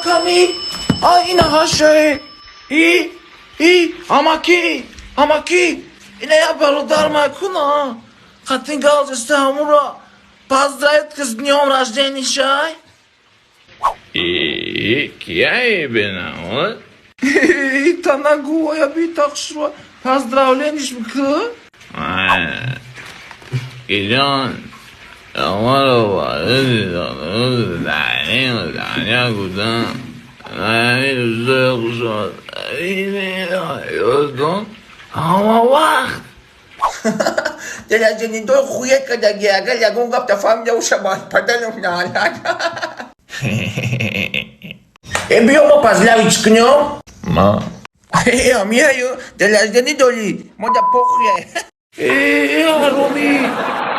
Ками, а ина ҳашае. И и амаки, амаки, ина я бародар макуна. Хатин галзеста ҳамуро поздравить с днем рождения шай. И кияй бенамод? Та нагу, я битақшро поздравление ш бикӯ. Киҷон, амаро Ҳама вақт Дилаҷанидой хуе кадаги, агар ягон гап тафаҳмида шавад, падарам наалад. Э, биё, мо поздравить кунем. Ма? Э, амияю, дилаҷани доли, мо да похуя. Э, ҳаромӣ.